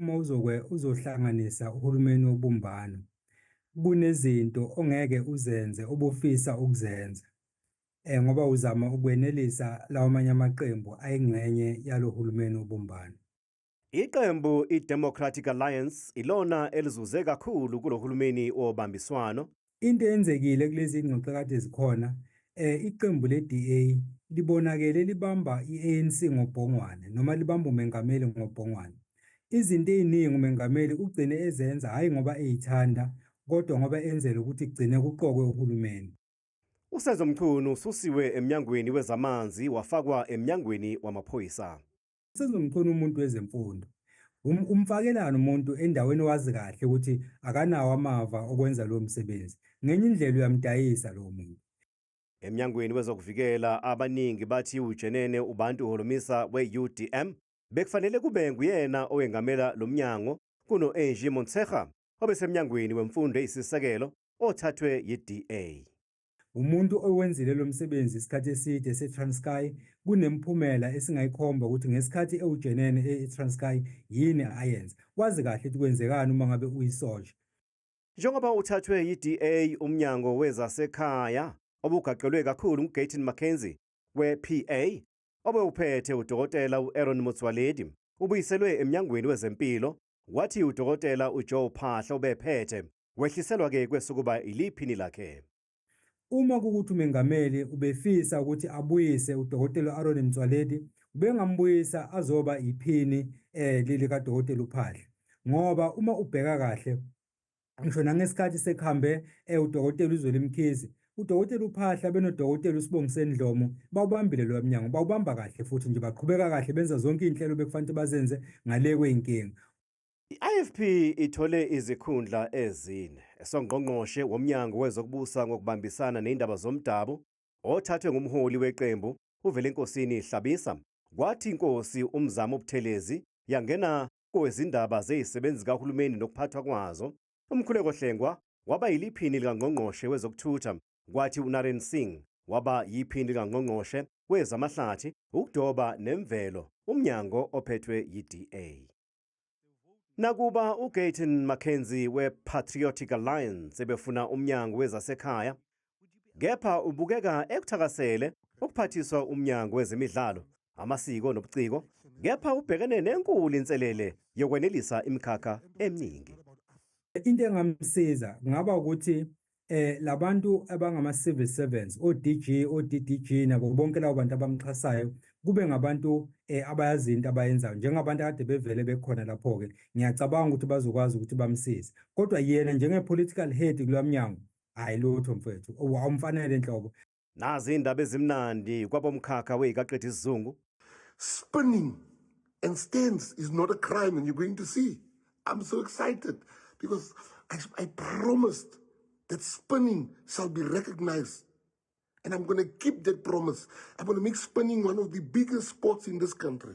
Uma uzohlanganisa uhulumeni wobumbano, kunezinto ongeke uzenze obufisa ukuzenza, ngoba uzama ukwenelisa lawa amanye amaqembu ayingxenye yalo hulumeni wobumbano. Iqembu i-Democratic Alliance ilona elizuze kakhulu kulohulumeni wobambiswano. Into eyenzekile kulezi ngxoxo kade zikhona, iqembu le-DA libonakele libamba i-ANC ngobhongwane noma libamba umengameli ngobhongwane. Izinto eziningi umengameli ugcine ezenza hhayi ngoba eyithanda, kodwa ngoba enzela ukuthi kugcine kuqokwe uhulumeni. USenzo Mchunu ususiwe emnyangweni wezamanzi wafakwa emnyangweni wamaphoyisa. Senzo Mchunu umuntu wezemfundo. Umfakelana umuntu endaweni owazi kahle ukuthi akanawo amava okwenza lowo msebenzi. Ngenye indlela uyamdayisa lowo muntu. Emnyangweni wezokuvikela, abaningi bathi uJenene uBantu Holomisa we-UDM bekufanele kube nguyena owengamela lo mnyango kuno-Angie Motshekga obesemnyangweni wemfundo eyisisekelo othathwe yi-DA. Umuntu owenzile lo msebenzi isikhathi eside se-Transkei, kunemphumela esingayikhomba ukuthi ngesikhathi ewujenene e-Transkei yini ayenza. Wazi kahle ukuthi kwenzekani uma ngabe uyisoja. Njengoba uthathwe yi-DA, umnyango wezasekhaya obugaqelwe kakhulu nguGayton McKenzie we-PA, obewuphethe udokotela u-Aaron Motsoaledi ubuyiselwe emnyangweni wezempilo, wathi udokotela uJoe Phaahla ubephethe wehliselwa-ke kwesokuba iliphini lakhe. Uma kukuthi umengameli ubefisa ukuthi abuyise udokotela Aaron Motsoaledi, ubengambuyisa azoba iphini lika dokotela uPhaahla. Ngoba uma ubheka kahle, ngisho nangesikhathi sekuhambe udokotela uZweli Mkhize, udokotela uPhaahla benodokotela uSibongiseni Dhlomo bawubambile lo mnyango, bawubamba kahle futhi nje baqhubeka kahle, benza zonke iy'nhlelo bekufanele bazenze ngale kwey'nkinga. I-IFP ithole izikhundla ezine. Esongqongqoshe womnyango wezokubusa ngokubambisana nezindaba zomdabu othathwe ngumholi weqembu uVelenkosini Hlabisa, kwathi inkosi uMzamo Buthelezi yangena kowezindaba zezisebenzi zikahulumeni nokuphathwa kwazo. UMkhuleko Hlengwa waba yiliphini likangqongqoshe wezokuthutha, kwathi uNarend Singh waba yiphini likangqongqoshe wezamahlathi, ukudoba nemvelo, umnyango ophethwe yi-DA. Nakuba uGayton McKenzie we-Patriotic Alliance ebefuna umnyango wezasekhaya, kepha ubukeka ekuthakasele ukuphathiswa umnyango wezemidlalo, amasiko nobuciko, kepha ubhekene nenkulu inselele yokwenelisa imikhakha eminingi. Into engamsiza kungaba ukuthi labantu abangama civil servants, o DG, o DDG, nabo bonke labo bantu abamxhasayo kube ngabantu abayazi into abayenzayo, njengabantu akade bevele bekhona lapho ke. Ngiyacabanga ukuthi bazokwazi ukuthi bamsize, kodwa yena njenge political head kulowa mnyango, hayi lutho mfethu, awumfanele enhloko. Nazi indaba ezimnandi kwabomkhakha weyikaqeda isizungu. Spinning and stands is not a crime, and you're going to see. I'm so excited because I promised that spinning shall be recognized. And I'm going to keep that promise. I'm going to make spinning one of the biggest sports in this country.